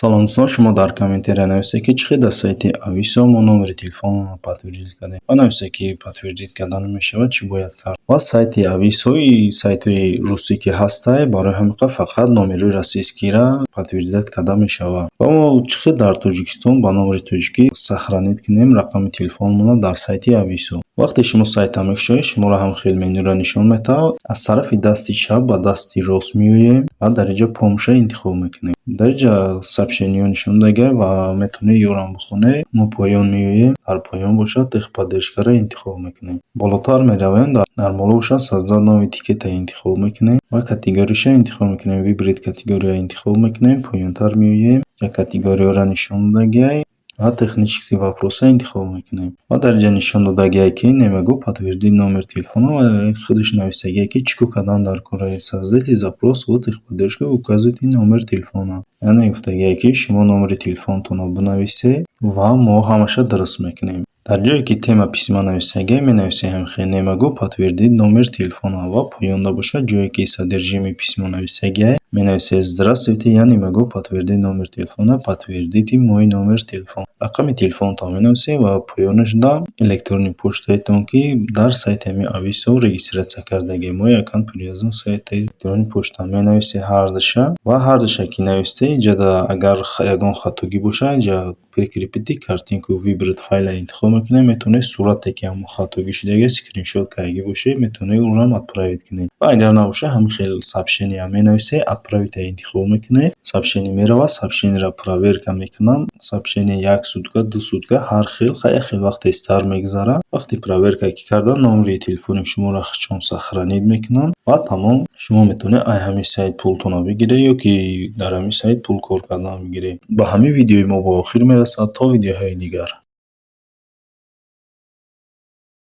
Салом, дӯстон! Шумо дар комментария нависед, ки чӣ хел дар сайти Ависо мо номери телефонро подтвердить кардем, ва нависед, ки подтвердить карда намешавад, чӣ бояд кард. Ва сайти Ависои сайтҳои русӣ ки ҳастай, барои ҳамин қадр фақат номерҳои российскийра подтвердить карда мешавад. Ва мо чӣ хел дар Тоҷикистон ба номери тоҷикӣ сохранить кунем рақами телефонмонро дар сайти Ависо? Вақте шумо сайтро мекушоед, шуморо ҳам хел менюро нишон медиҳад. Аз тарафи дасти чап ба дасти рост меоем ва дар инҷо «Помощь» интихоб мекунем. Дар инҷа сообщениҳо нишон додагиа ва метавонед ёрам бихонед. Мо поён меоем, дар поён бошад, «Техподдержка»ро интихоб мекунем. Болотар меравем, дар боло бошад, «Создать новый тикет»а интихоб мекунем ва категорияшро интихоб мекунем. «Выбрать категория» интихоб мекунем. Поёнтар меоем, як категорияро нишон додагиай ва «Технические вопросы» интихоб мекунем. Ва дар инҷа нишон додагиай, ки «Не могу подтвердить номер телефона», ва худаш нависагиай, ки чӣ кор кардан дар кора: «Создайте запрос в техподдержку, указывайте номер телефона». Яъне гуфтагиай, ки шумо номери телефонатонро бинависед ва мо ҳамаша дуруст мекунем. Дар ҷое ки «Тема письма» нависагиай, менависем хел: «Не могу подтвердить номер телефона». Ва поёнда бошад, ҷое ки «Содержимое письмо» нависагиай, менависед: «Здравствуйте, я не могу подтвердить номер телефона, подтвердите мой номер телефона». Рақами телефонатонро менависед ва поёнашда электронный почтаетон, ки дар сайти ҳамин Ависо регистрация кардагӣ. Мо якам привязан сайти электронный почта менависед ҳардуша. Ва ҳардуша ки навистед, инҷа агар ягон хатогӣ бошад, инҷа «Прикрепить картинку», «Выбрать файл»а интихоб мекунед. Метавонед сурате, ки ҳамон хатогӣ шудагиаст, скриншот кардагӣ бошед, метавонед онро отправить кунед. Ва агар набошад, ҳамин хел сообщения менависед, «Отправить»а интихоб мекунед, сообщение меравад, сообщениеро проверка мекунанд. Сообщение як сутка, 2 сутка, ҳар хел, як хел вақт тезтар мегузарад. Вақте проверка ки карданд, номери телефони шуморо чун сохранить мекунанд ва тамом. Шумо метавонед ай ҳамин сайт пултонро бигиред ё ки дар ҳамин сайт пул кор кардан бигиред. Ба ҳамин видеои мо ба охир мерасад. То видеоҳои дигар.